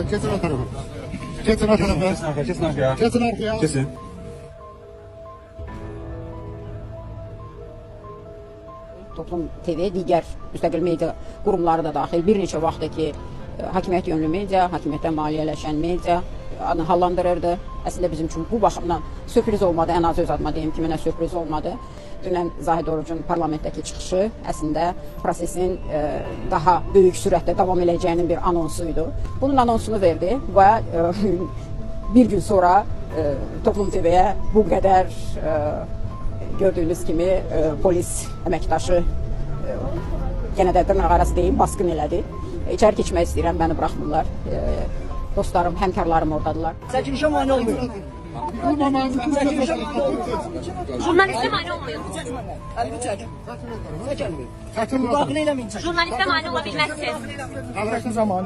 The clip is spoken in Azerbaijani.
Keçin o tarafa. Keçin o tarafa. Keçin arkaya, keçin arkaya. Keçin arkaya. Keçin. Toplum TV, digər müstəqil media qurumları da daxil bir neçə vaxtdır ki, hakimiyyət yönlü media, hakimiyyətdən maliyyələşən media adını hallandırırdı. Əslində bizim üçün bu baxımdan sürpriz olmadı, ən az öz adıma deyim ki, mənə sürpriz olmadı. Dünən Zahid Orucun parlamentdəki çıxışı əslində prosesin daha böyük sürətlə davam eləyəcəyinin bir anonsu idi. Bunun anonsunu verdi və bir gün sonra Toplum TV-yə bu qədər gördüyünüz kimi polis əməkdaşı yenə də dırnaq arası deyim, basqın elədi. İçəri keçmək istəyirəm, məni buraxmırlar. Dostlarım, həmkarlarım oradadılar. Çəkilişə mane olmayın. Çəkilişə mane olmayın. Jurnaliste mani olmayın. Əlini çək. Çək əlini. Müdaxilə eləməyin. Jurnaliste mani olabilmezsiniz. Zamanı.